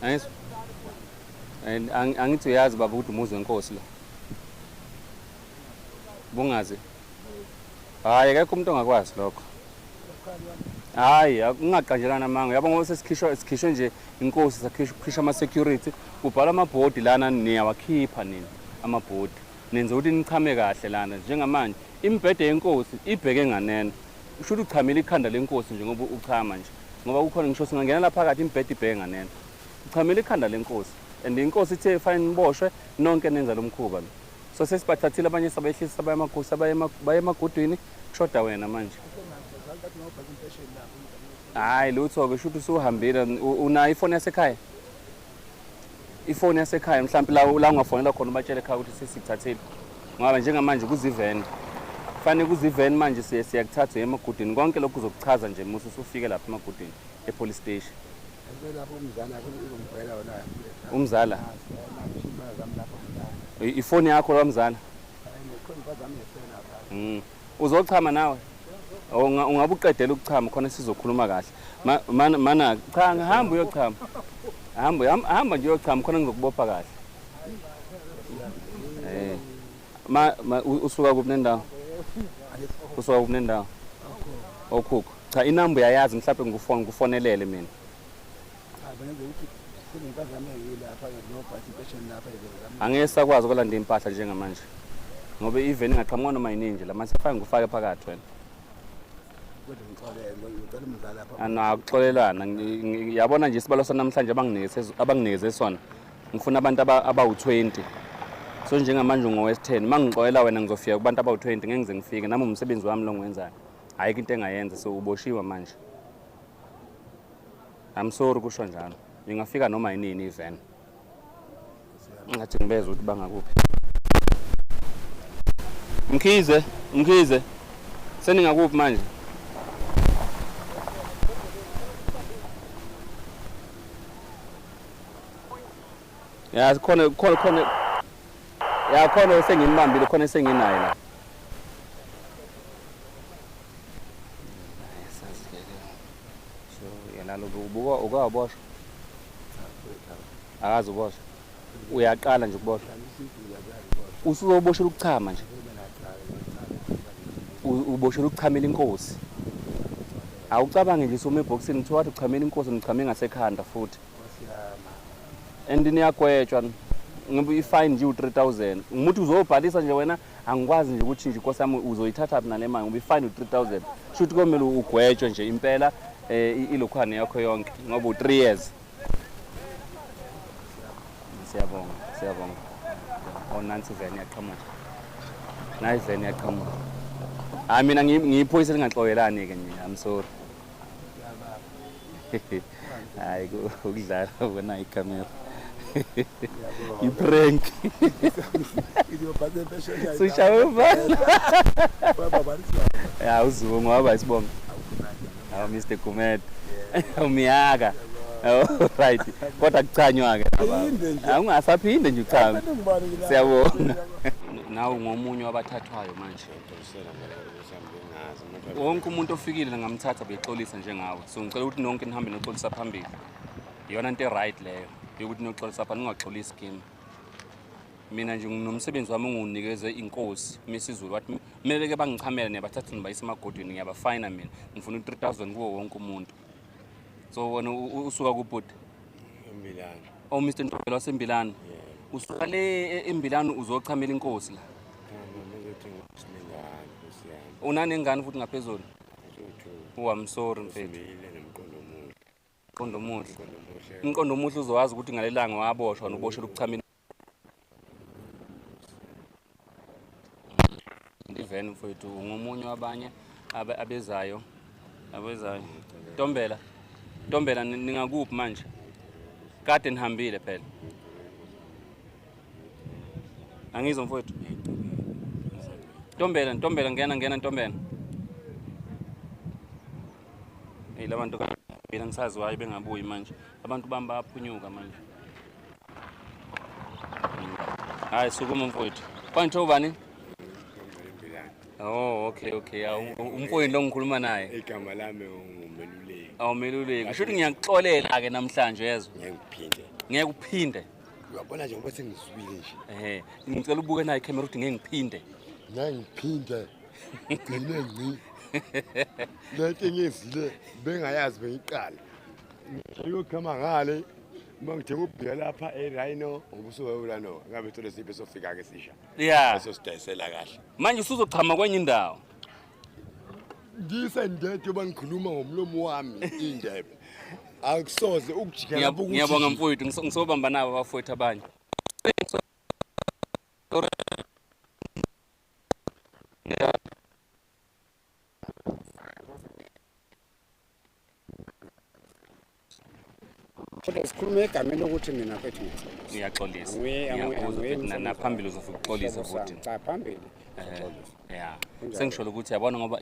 Angizwa. And angithi uyazi baba ukuthi umuzi wenkosi lo. Bungazi. Hayi, akekho umuntu ongakwazi lokho. Hayi, ungaqanjelana amanga. Yabo, ngoba sesikhishwa, sikhishwe nje inkosi, sakhishwa, kukhishwa ama-security, kubhalwa amabhodi lana, niyawakhipha nina amabhodi. Nenze ukuthi nichame kahle lana. Njengamanje imibhede yenkosi ibheke nganeno. Kusho ukuthi uchamile ikhanda lenkosi nje ngoba uchama nje. Ngoba kukhona, ngisho singangena la phakathi, imibhede ibheke nganeno. Uchamile ikhanda lenkosi. And inkosi ithe fanele niboshwe nonke nenza lo mkhuba lo. So sesibathathile abanye, sabehlisa, sabaya baye emagudwini, kushoda wena manje. Hayi lutho-ke, shuthi usuhambile. Unayo ifoni yasekhaya? Ifoni yasekhaya mhlawumbe la ungafonela khona ubatshele ekhaya ukuthi sesikuthathile. Ngoba njengamanje kuziveni. Kufanele kuziveni manje, siyakuthatha uye emagudwini. Konke lokhu kuzokuchaza nje musu usufike lapha emagudwini e-police station. Lapho umzala uzongibheka wona. Umzala? Ifoni yakho lwamzala? Uzochama nawe? Ungabe uqedela ukuchama khona sizokhuluma kahle. Mana mana, cha, ngihamba uyochama. Hamba hamba nje uyochama khona ngizokubopha kahle. Ma usuka kuphi nendawo? Usuka kuphi nendawo? Okhukho. Cha, inamba uyayazi, mhlawumbe ngikufone, ngikufonelele mina. Cha, benze ukuthi kunempazamo lapha ngiyobhasa impesheni lapha. Angeke sakwazi ukulanda impahla njengamanje. Ngoba even ingaqhamuka noma yini nje la mase fanele ngikufake phakathi wena. Kodwa ngixolele, ngicela umzala lapha. Anakuxolelana, yabona nje isibalo sanamhlanje abanginikeze sona. Ngifuna abantu abawu-20. So njengamanje ungowesi-10. Uma ngixolela wena ngizofika kubantu abawu-20, ngeke ngize ngifike. Nami umsebenzi wami lo ngiwenzayo. Ayikho into engayenza, so uboshiwe manje. I'm sorry kusho njalo. Ingafika noma yinini iveni. Ngathi ngibezwe ukuthi bangakuphi. Mkhize, Mkhize. Seningakuphi manje? Ya, khona khona khona. Ya, khona sengimbambile, khona senginaye la. Sazi ke ke. So yena lo ubuka ukawaboshwa. Akazi uboshwa. Uyaqala nje ukuboshwa. Usuzoboshela ukuchama nje. Uboshela ukuchamela inkosi. Awucabange nje usuma ebhokisini, kuthiwa wathi uchamela inkosi, nichame ngasekhanda futhi. And niyagwetshwa ngoba i-fine nje u-3000. Umuntu uzobhalisa nje wena, angikwazi nje ukuthi nje inkosi yami uzoyithatha phi nale mali, ngoba i-fine u-3000. Shuthi komele ugwetshwe nje impela, ilokhwane yakho yonke ngoba u-3 years. Siyabonga, siyabonga. Oh, nansi iveni iyaqhamuka. Nayi iveni iyaqhamuka. Hayi, mina ngiyiphoyisa elingaxolelani ke mina. I'm sorry. Hayi, ukudlala ubona ikhamera. I-prank. Ngiyobhasa impesheni. Sushawe uvalo. Baba. Ya, uzungu waba isibongo. Hawu, Mr Gumede. Umiyaka. Oh, right. Kodwa kuchanywa ke. Phinde nje. Awungasaphinde nje uchame. Ngibani la. Siyabonga. Nawe ngomunye wabathathwayo manje. Wonke umuntu ofikile ngamthatha bexolisa njengawe. So ngicela ukuthi nonke nihambe noxolisa phambili. Iyona into e-right leyo yokuthi niyoxolisa phambili, ningaxolisi kimi. Mina nje nginomsebenzi wami ongiwunikeze inkosi Misizulu, wathi kumele ke bangichamele, niyabathatha nibayise emagodweni, ngiyabafayina mina. Ngifuna u-3000 kuwo wonke umuntu. So wena usuka kubhuti? Embilane. Oh, Mr Ntombela waseMbilane. Usuka le eMbilane uzochamela inkosi la? Ngizothi nginengane, nkosi yami. Unanengane futhi ngaphezulu? Two. Oh, I'm sorry, mfethu. Simile nomqondo omuhle. Umqondo omuhle. Umqondo omuhle. Umqondo omuhle, uzowazi ukuthi ngalelanga waboshwa noboshela ukuchamela iveni. Mfowethu, ungomunye wabanye abezayo. Ntombela, Ntombela, ningakuphi manje? Kade nihambile phela. Angizwa, mfowethu. Ntombela, Ntombela, ngena, ngena, Ntombela. Hey, labantu mina ngisaziwayo bengabuyi manje. Abantu bami bayaphunyuka manje. Hayi, sukuma mfowethu. Kwanje ubani? Embilane. Oh, okay. Umfowethu lo ngikhuluma naye. Igama lami ungumeluleki. Awumeluleki. Kusho ukuthi ngiyakuxolela-ke namhlanje yezwa. Ngeke ngiphinde. Ngeke uphinde. Uyabona nje ngoba sengizwile nje. Ehhe, ngicela ubuke nayo ikhamera ukuthi ngeke ngiphinde. Ngeke ngiphinde. Ngigcine ngci. Lento engiyenzile bengayazi bengiqala. Ngiyokhama ngale uma ngithenga ubhiya lapha eRhino ngoba usuke uRhino ngabe thole siphe sofika ke sisha. Ya. Sosidayisela kahle. Manje usuzochama kwenye indawo. Ngisendede yoba ngikhuluma ngomlomo wami indebe. Akusoze ukujika lapho ukuthi Ngiyabonga mfowethu, ngisobamba nabo abafowethu abanye. Kodwa sikhulume egameni lokuthi mina mfethu ngiyaxolisa. Ngiyaxolisa. Angiye- Ngiyakuzwa angiye mfethu, naphambili uzofika uxolise futhi. Cha phambili. Ngiyaxolisa. Ya. Kunjalo. Sengisholo ukuthi yabona ngoba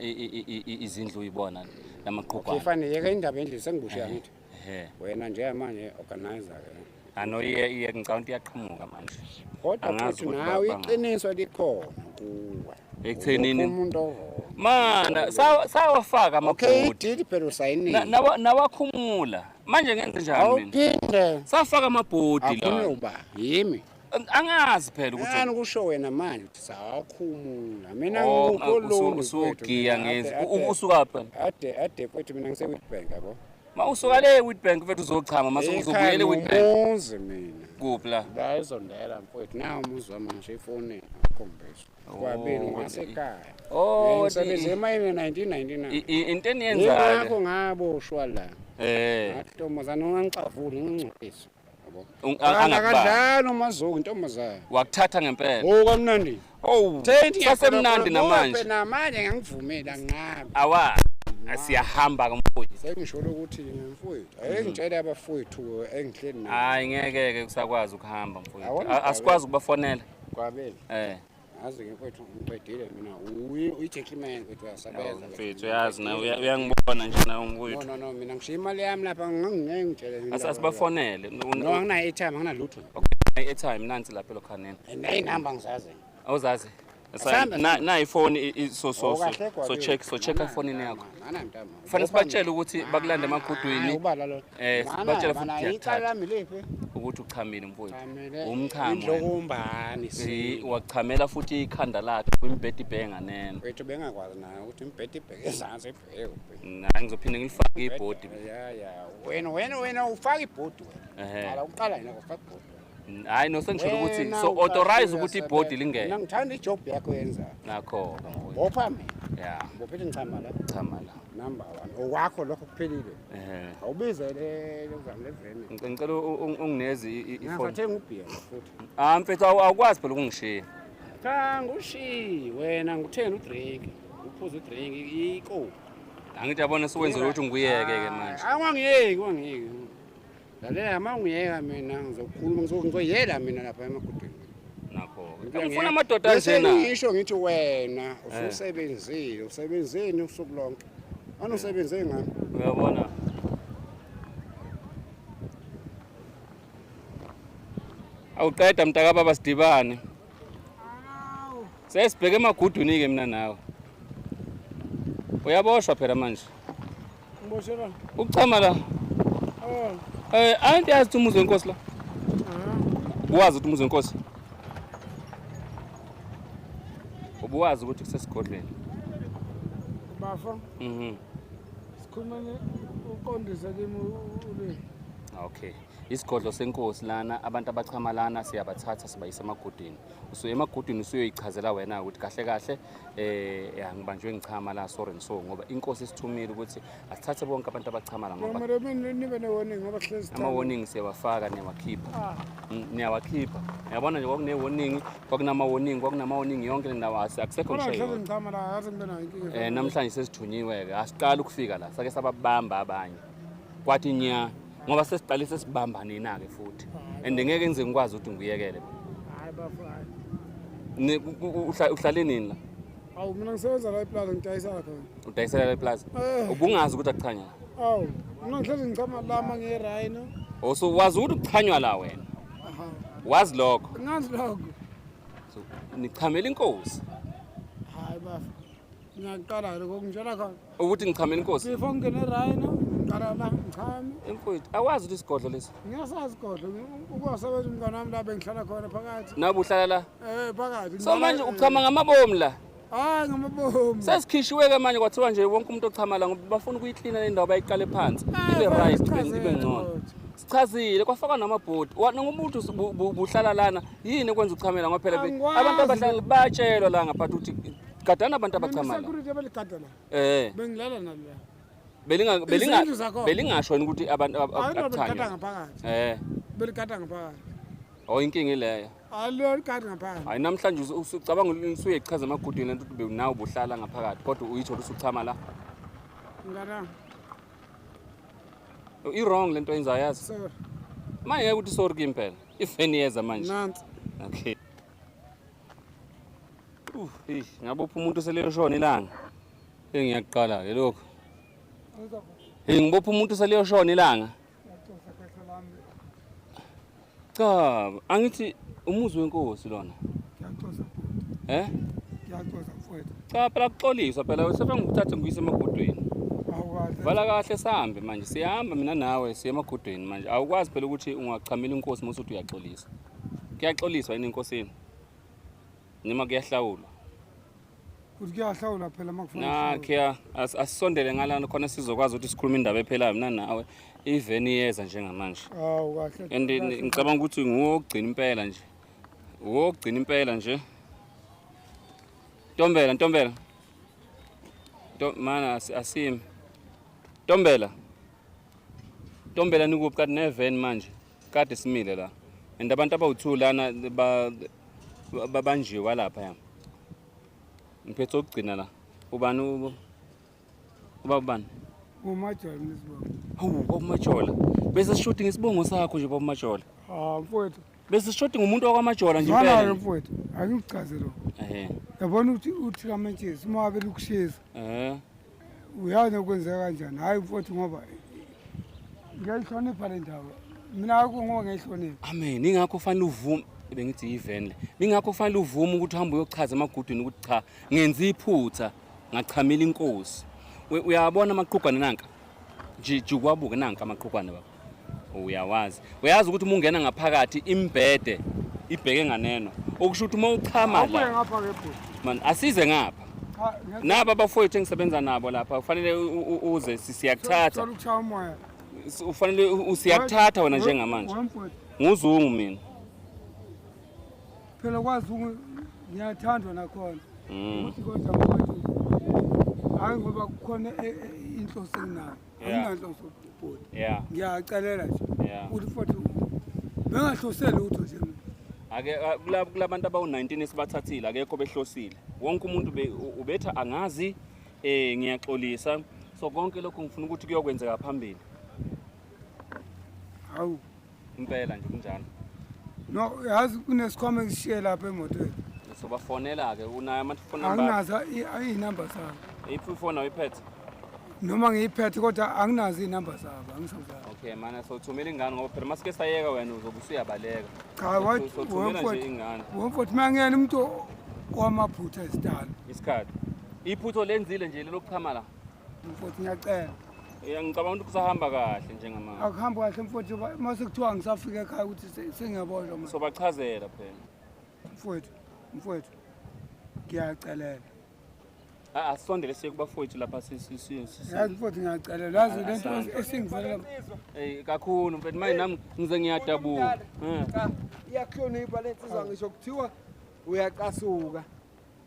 izindlu uyibona lamaqhugwana. Ifane yeke indaba endlini sengibushiya ngithi. Ehhe. Wena nje manje organizer ke. Ano iye iye ngicabanga ukuthi iyaqhamuka manje. Kodwa Angazi futhi ukuthi nawe iqiniso likhona kuwe. Ekuthenini? Ubopha umuntu owrong. Mana sawafaka Okay, amabhodi. idili phela usayinile. Nawakhumula. Manje ngenze njani mina? Awuphinde. Safaka amabhodi Akhulunywe la. uba yimi. Angazi phela ukuthi Yani kusho wena manje ukuthi sawakhumula. Mina Oh, ngikukhuluma. usugiya ngenzi. Usuka phi? Ade ade mfethu mina ngise Witbank yabo. Ma usuka le Witbank mfethu uzochama mase uzobuyela eWitbank. Umuzi mina. Kuphi la? La ezondela mfethu. Nawu umuzi wami ngisho ifonini akhombisa. Kwabili ngasekhaya. Oh, Ngisebenze emayini 1999. Into eniyenzayo. Yingakho ngaboshwa la. Eh. Ngathi ntombazane ungangixavuli ngingcolise. Yabo. Angakubali. Kanjalo uMazuku intombazane. Wakuthatha ngempela. Oh kamnandi. Oh, sasemnandi namanje. Namanje ngangivumeli anqabi. Awa. Siyahamba ke mfowethu. Sengisho ukuthi mfowethu, ake ngitshele abafowethu engihleli nabo. Hayi ngeke ke kusakwazi ukuhamba mfowethu. Awona Asikwazi ukubafonela. Kwabeli. Eh. Yazi ke mfowethu ngiqedile mina uyi-gentleman mfowethu uyasebenza. Mfowethu uyazi na uyangibona nje nawe mfowethu. No no no mina ngishiya imali yami lapha ngingeke ngitshele. Asibafonele. No anginayo airtime anginalutho. Okay, airtime nansi lapha elokhaneni. Neyinamba ngizazi. Awuzazi? Asambe, Na na ifoni so so Oh, so kahle so kwabili. check so check Mana, efonini yakho. Mana mntama. Kufanele sibatshele ukuthi bakulande emagudwini. Hayi ubala lo. Eh Mana, sibatshele futhi mana, uyakuthatha. icala lami liphi? Ukuthi uchamile mfowethu. Chamele. Umchamo. wena. Indlokumbani Eh, wachamela futhi ikhanda lakhe kwimbhedi ibhenga nene. Wethu bengakwazi naye ukuthi imbhedi ibheke ezansi ibheke kuphi. Na ngizophinde ngilifake ibhodi. Ya ya wena wena wena ufaka ibhodi wena. Ehhe. Qala uqala yena ufaka ibhodi. Hayi no sengisholo ukuthi Wena so uqala authorize ukuthi uyasebenza. ibhodi Mina lingene. ngithanda ijob yakho yenza. Nakho mfowethu. Bopha mina. Ya, Bophile ngichama la. chama la. Number 1. Okwakho lokho kuphelile. Ehhe. Awubize le lokuzama leveni. Ngicela ungineze ifoni. Ngingathenga ubhiya futhi. Ah mfethu awukwazi phela ukungishiya. Cha ngushiyi wena nguthenga udrink. Uphuza udrink iko. Angithi yabona suwenzela ukuthi ngiyeke ke manje. Awangiyeki, wangiyeki. Lalela uma ungiyeka mina ngizokhuluma ngizoyela mina lapha emagudwini. Nakho. Ngifuna amadoda Bese anjena. ngisho ngithi wena ususebenzile, usebenzeni usuku lonke. Anusebenze ngami. Uyabona? Awuqeda mntaka baba sidibane. Sesibheke emagudwini ke mina nawe. Uyaboshwa phela manje. Ngiboshelwa. Ukuchama la. Oh. Eh anti yazi ukuthi umuzi wenkosi la. Uwazi ukuthi umuzi wenkosi. Ubuwazi ukuthi kusesigodlweni. Bafo, Mhm. sikhulumeni uqondise kimi ule. Okay. Isigodlo senkosi lana abantu abachama lana siyabathatha sibayisa emagudwini. Usuye emagudwini usuyoyichazela wena ukuthi kahle kahle angibanjwe ngichama la so and so ngoba inkosi isithumile ukuthi asithathe bonke abantu abachama la ngoba Nomere mina nibe ne warning ngoba sihlezi ama warning siyawafaka niyawakhipha. Ah, Niyawakhipha. Uyabona nje kwakune warning, kwakunama warning, kwakunama warning yonke le ndawo akusekho kodwa ngisho ngihlezi eyodwa. ngichama la yazi ngibe nayo inkinga. Namhlanje sesithunyiwe ke asiqali ukufika la sake sababamba abanye. Kwathi nya ngoba sesiqale sesibamba nina ke futhi. And ngeke ngize ngikwazi ukuthi ngiyekele. Hayi bafo hayi. Uhlale nini la? Awu mina ngisebenza la eplaza ngidayisela khona. Udayisela la eplaza. Eh. Ubungazi ukuthi akuchanya la. Awu, mina ngihlezi ngichama la uma ngiye Rhino. So wazi ukuthi kuchanywa la wena. Aha. Wazi lokho. Ngazi lokho. So nichamela inkosi. Hayi bafo. Ngiyaqala lokho ngitshela khona. Ukuthi ngichamela inkosi. Before ngingene Rhino, Ngiqala la ngichame. Mfowethu, awazi ukuthi isigodlo lesi. Ngiyasazi isigodlo, ukuwasebenza umngane wami la bengihlala khona phakathi. Nabe uhlala la? Eh, phakathi. So manje uchama ngamabomu la? Hayi, ngamabomu. Sesikhishiwe-ke manje kwathiwa nje wonke umuntu ochama la ngoba bafuna ukuyiklina le ndawo bayiqale phansi. Ibe right, ibe ngcono. Sichazile kwafakwa namabhodi. Ngoba uthi buhlala lana yini ekwenza uchamela ngoba phela abantu abahlala bayatshelwa la ngaphathi ukuthi gadana abantu abachama la. Security abaligada la. Eh. Bengilala nalo la. Belinga belinga belingasho yini ukuthi abantu abathanya. Beligada ngaphakathi. Eh. Beligada ngaphakathi. Oh, inkinga ileyo. Alo ligada ngaphakathi. Hayi namhlanje usucabanga usuyechaza emagudwini lento ukuthi nawe ubuhlala ngaphakathi kodwa uyithola usuchama la. Ngana. I-wrong lento oyenzayo yazi. Sorry. Manje ngeke ukuthi sorry kimi phela. Ifeni yeza manje. Nansi. Okay. Ngabopha umuntu seliyoshona ilanga. Engiyaqala ke lokho. Hey, ngibopha umuntu seliyoshona ilanga. Cha, angithi umuzi wenkosi lona. Ngiyaxoxa mfowethu. Eh? Ngiyaxoxa mfowethu. Cha, phela kuxoliswa phela usefuna ngikuthathe ngikuyise emagudwini. Vala kahle sihambe manje, siyahamba mina nawe siye emagudwini manje. Awukwazi phela ukuthi ungachamela inkosi mase uthi uyaxolisa. Kuyaxoliswa yini enkosini? Noma kuyahlawulwa? Kuthi kuyahlawulwa phela makufanele. Nakhe asisondele ngalana khona sizokwazi ukuthi sikhulume indaba ephelayo mina nawe. Iveni iyeza njengamanje. Hawu kahle. And ngicabanga ukuthi nguwokugcina impela nje. Uwokugcina impela nje. Ntombela, Ntombela. Mana asime. Ntombela. Ntombela nikuphi kanti neveni manje? Kade simile la. And abantu abawu2 lana babanjiwe lapha yami. Ngiphethe okugcina la. Ubani ubaba ubani? UMajola nesibongo. Hawu, baba Majola. Bese sishoti ngesibongo sakho nje baba Majola. Ah, mfowethu. Bese sishoti ngumuntu wakwaMajola nje impela. Mfowethu, mfowethu, angikuchaze lokho. Eh. Yabona ukuthi uthi kamentshisi uma wabe lukushisa. Eh. Uyazi okwenzeka kanjani? Hayi mfowethu ngoba ngiyayihlonipha le ndawo. Mina akho ngoba ngiyayihlonipha. Amen, ingakho ufanele uvume bengithi yiveni le. Ingakho ufanele uvume ukuthi uhambe uyochaza emagudwini ukuthi cha, ngenza iphutha ngachamela inkosi. Uyabona amaqhugwane nanka? Nje ukwabuke nanka amaqhugwane baba. Uyawazi. Uyazi ukuthi uma ungena ngaphakathi imbhede ibheke nganeno. Okusho ukuthi uma uchama la. Ngapha ke bhuti. Man, asize ngapha. Naba abafowethu engisebenza nabo lapha ufanele uze siyakuthatha. Ufanele usiyakuthatha wena njengamanje. Nguzungu mina. Phela kwaZungu ngiyathandwa nakhona. Ukuthi kodwa mfowethu hayi ngoba kukhona inhloso enginayo. Anginanhloso bhuti. Ngiyacelela nje. Ukuthi mfowethu bengahloseli lutho nje. Ake kulabantu abawu-19 esibathathile akekho behlosile. Wonke umuntu ubetha angazi ngiyaxolisa. So konke lokho ngifuna ukuthi kuyokwenzeka phambili. Hawu. Impela nje kunjalo. No, yazi kunesikhwama engishiye lapha emotweni. Sobafonela ke unayo ama-phone number. Anginazo iy'namba zabo. Iphi ifoni awuyiphethe? Noma ngiyiphethe kodwa anginazo iy'namba zabo, angisazazi. Okay mana sothumela ingane ngoba phela masike sayeka wena uzobe usuyabaleka. Cha, sothumela nje ingane. Womfowethu mangiyena umuntu wamaphutha esidala. Isikhathi. Iphutho lenzile nje lelokuchama la. Mfowethu ngiyacela. Ngicabanga ukuthi kusahamba kahle njengamanje. Akuhambi kahle mfowethu mase kuthiwa ngisafika ekhaya ukuthi sengiyaboshwa manje. Sobachazela phela. Mfowethu, mfowethu ngiyacelela. Asondele siye kubafowethu lapha si. Yazi mfowethu ngiyacelela. Yazi lento esingivalela. Eh kakhulu mfethu manje nami ngize ngiyadabuka. Cha, iyakuhlonipha lensizwa ngisho kuthiwa uyacasuka.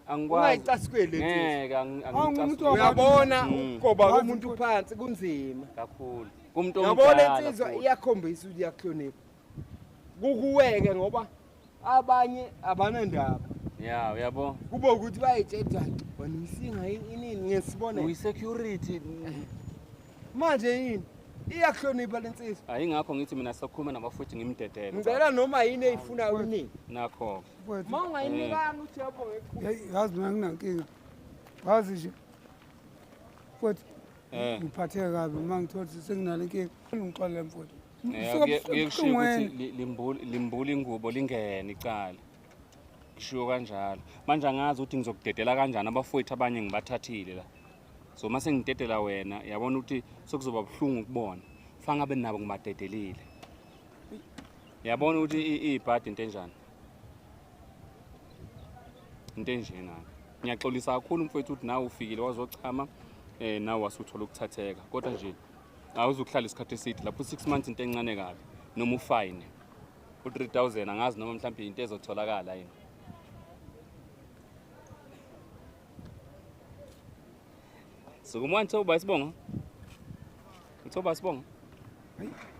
Angikwazi. Ungayicasukeli lensizwa. Ngeke angicasuki. Uyabona ukugoba komuntu phansi kunzima kakhulu. Kumuntu omdala. Yabona lensizwa iyakhombisa ukuthi iyakuhlonipha. Kukuweke ngoba abanye abanandaba. Yeah, uyabo. Kube ukuthi bayitshela wena uyisinga inini ngesibone. Uyi-security. Manje yini? Iyakuhlonipha lensizwa. Ayingakho ngithi mina sakhuluma nabafuthi ngimdedele. Ngicela noma yini eyifuna unini. Nakho. Ma ungayinikanga uthi yabo ngekho. Yazi mina nginankinga. Yazi nje. Mfowethu ngiphatheke kabi uma ngithola ukuthi senginale nkinga. Ngixolele mfowethu. Kuyekushiwo ukuthi limbula ingubo lingene icala. Kushiwo kanjalo. Manje angazi ukuthi ngizokudedela kanjani abafowethu abanye ngibathathile la. So mase ngidedela wena, yabona ukuthi sekuzoba buhlungu kubona. Fanele ngabe nabo ngibadedelile. Yabona ukuthi ibhadi into enjani? Into enjena. Ngiyaxolisa kakhulu mfowethu ukuthi nawe ufikile wazochama nawe wasuthola ukuthatheka. Kodwa nje awuzukuhlala isikhathi eside lapho 6 months into encane kabi noma ufine. U3000 angazi noma mhlawumbe into ezotholakala yini. Sukumani Thoba isibongo. Thoba isibongo.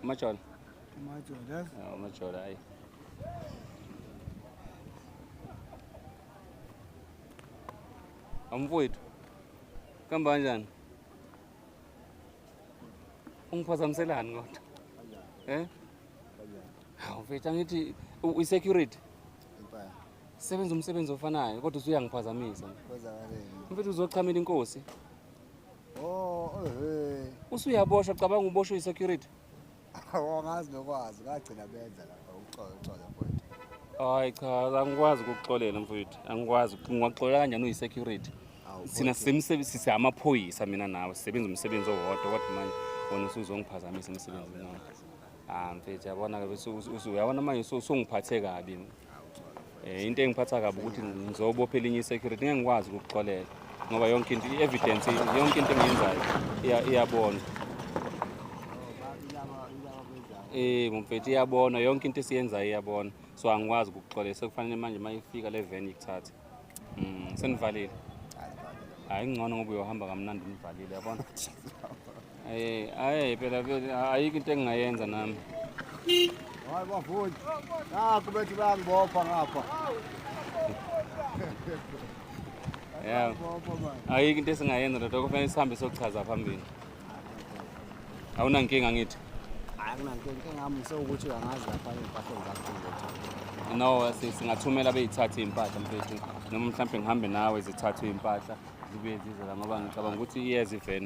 Majola. Majola. Ah, Majola hayi. Amfowethu. Kamba kanjani? Ungiphazamiselani kodwa? Eh? Hawu mfethu angithi i-security. Impela. Sebenza umsebenzi ofanayo kodwa usuyangiphazamisa. Kwenzakaleni? Mfethu uzochamela inkosi. Oh, ehe. Usuyaboshwa cabanga uboshwe i-security. Awungazi nokwazi ngagcina benza lapha uxolo uxolo mfowethu. Hayi cha, angikwazi ukukuxolela mfowethu. Angikwazi ngingakuxolela kanjani uyi-security. Sina sisamaphoyisa mina nawe sisebenza umsebenzi owodwa kodwa manje wena usuzongiphazamisa emsebenzini wami. Ah mfethu yabona ke bese uyabona manje usungiphathe kabi. Into engiphatha kabi ukuthi ngizobopha elinye i-security ngeke ngikwazi ukukuxolela ngoba yonke into i-evidence yonke into engiyenzayo iyabonwa. Mfethu iyabonwa yonke into esiyenzayo iyabonwa. So angikwazi ukukuxolela sekufanele manje mayifika le van ikuthathe. Senivalile. Hayi ngcono ngoba uyohamba kamnandi nivalile yabona. Hayi phela phela ayikho into engingayenza nami. Hayi bafundi. Nakho bethi bayangibopha ngapha. Yeah. Ayikho into esingayenza ndoda kufanele sihambe sochaza phambili. Awunankinga ngithi? Hayi akunankinga, inkinga yami sewukuthi angazi lapha iy'mpahla zakho nje. No, singathumela beyithathe iy'mpahla mfethu noma mhlawumbe ngihambe nawe zithathwe iy'mpahla zibuye zize la ngoba ngicabanga ukuthi iyeza iveni.